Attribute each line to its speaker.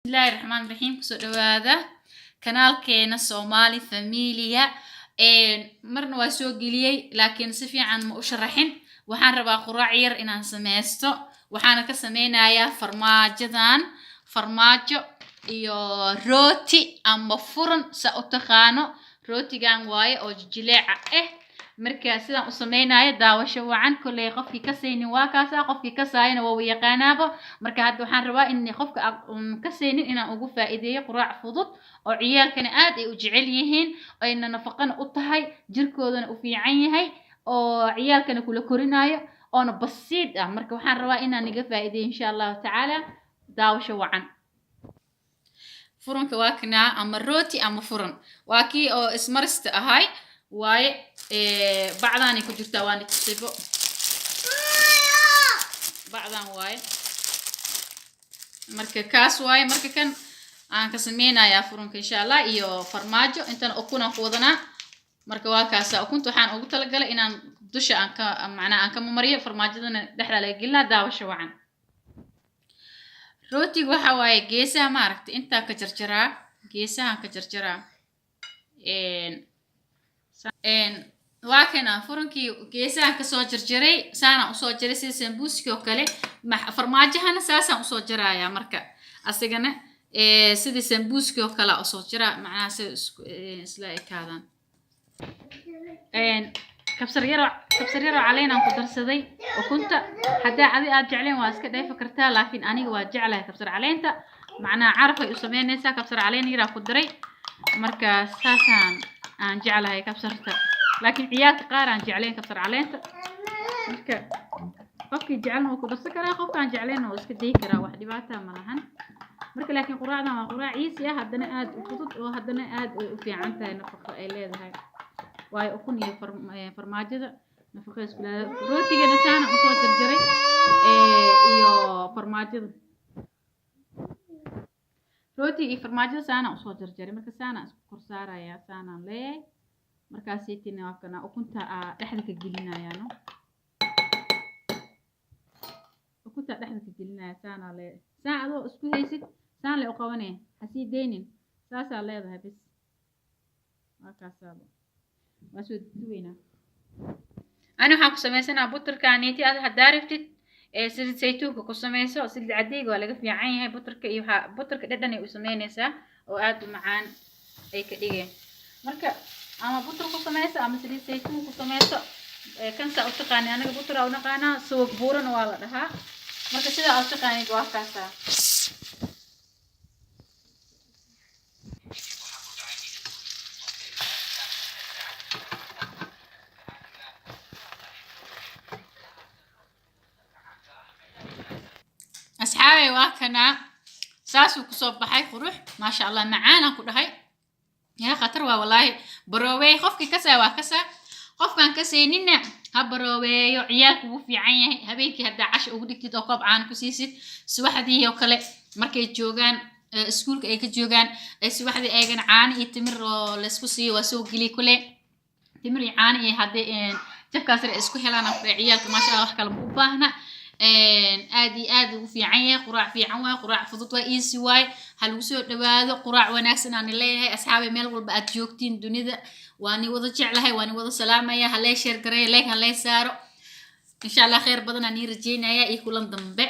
Speaker 1: Bismillaahi Raxmaani Raxiim. Kusoo dhawaada kanaalkeena Soomaali Familia. Marna waa soo geliyey, laakiin si fiican ma u sharaxin. Waxaan rabaa quraac yar inaan sameysto. Waxaana ka sameynayaa farmaajadan, farmaajo iyo rooti ama furan sa u taqaano. Rootigan waaye oo jijileeca ah. Marka sidaan u sameynayo daawasho wacan. Kolley qofkii kasaynin waa kaasa, qofkii kasaayana waa yaqaanaaba. Marka hadda waxaan rabaa in qofka kasaynin inaan ugu faa'iideeyo quraac fudud oo ciyaalkana aad ay u jecel yihiin, ayna nafaqana u tahay, jirkoodana u fiican yahay, oo ciyaalkana kula korinayo, oona basiid ah. Marka waxaan rabaa inaan iga faa'iideeyo, insha Allahu tacaala. Daawasho wacan. Furanka waa kanaa, ama rooti ama furan, waa kii oo ismarista ahay waaye. Bacdaanay ku jirtaa, waana tusibo, bacdan waaye. Marka kaas waaye. Marka kan aan ka sameynayaa furunka, insha Allah, iyo farmaajo. Intana ukunaan ku wadanaa. Marka waa kaasa. Ukunta waxaan ugu talagalay inaan dusha aan ka, macnaa, aan ka mamariyo, farmaajadana dhexdaa laga gelinaa. Daawasho wacan. Rootiga waxa waaye geesaha, maaragtay, intaa ka jarjaraa, geesahaan ka jarjaraa. Waa kana furankii, geesahan kasoo jarjaray, saanaan usoo jaray sida sambuuski oo kale. Farmaajahana saasaan usoo jarayaa. Marka asigana sidii sambuuski oo kale usoo jaraa, macnaha sida isku isla ekaadaan. Kabsar yaro, kabsar yaroo caleenaan ku darsaday ukunta. Haddaa adi aad jecleen waa iska dheefi kartaa, laakiin aniga waa jeclahay kabsar caleenta, macnaha carafay u sameynaysaa. Kabsar caleen yaraa ku daray. Marka saasaan aan jeclahay kabsarta, laakiin ciyaalka qaar aan jeclayn kabsar caleenta. Marka qofkii jecelna wuu ku darsan karaa, qofkaan jeclaynna wuu iska dayi karaa, wax dhibaata ma lahan. Marka laakiin quraacdan waa quraac easy ah, haddana aad u fudud, oo haddana aad ay u fiican tahay, nafaqo ay leedahay, waayo ukun iyo farmaajada nafaqo isku leedahay. Rootigana saana usoo jarjaray iyo farmaajada. Rootiga iyo farmaajada saana usoo jarjaray. Marka saana isku kor saarayaa, saanaan leeyahay. Markaasaytina waa kana, ukunta aa dhexda ka gelinaya, no, ukunta dhexda ka gelinaya. Saanaa leeyahay, saan adoo isku haysid, saan le u qabanaya, hasii daynin, saasaa leedahay bis. Waa kaasaaba, waa soo duweynaa. Ani waxaan ku sameysanaa butterkaaniiti. Ad haddaa rabtid saliid saytuunka ku sameyso, saliid cadeyga waa laga fiican yahay. Butterka iyo waxaa butterka dhadhan ay u sameynaysaa oo aad u macaan ay ka dhigeen. Marka ama butter ku sameyso ama saliid saytuun ku sameyso. Kan saa u taqaani, anaga butter aa u naqaanaa, subag buurana waa la dhahaa. Marka sidaa u taqaanid waa kaasaa. Asxaabey, waa kanaa, saasuu kusoo baxay. Qurux, maasha Allah, macaanaan ku dhahay. Yaa khatar waa walaahi. Baroowey, qofkii kasaa waa kasaa, qofkaan kasayninna ha barooweeyo. Ciyaalku wuu fiican yahay. Habeenkii haddaa casho ugu dhigtid oo koob caano ku siisid, subaxdii oo kale markay joogaan iskuulka ay ka joogaan, subaxdii ayagana caano iyo timir oo laysku siiyo waa soo geliy kule. Timir iyo caano iyo haddii jabkaas yar ay isku helaan, aan ku dhahay, ciyaalka maasha Allah wax kale ma u baahna. Aad iyo aad ugu fiican yahay. Quraac fiican waaye, quraac fudud waa, easy waaye. Ha lagu soo dhawaado. Quraac wanaagsan aan leeyahay, asxaabay, meel walba aad joogtiin dunida. Waa ni wada jeclahay, waa ni wada salaamaya. Ha lee share gareeyo, like ha lee saaro, insha Allah. Khayr badan aan ii rajeynaya iyo kulan dambe.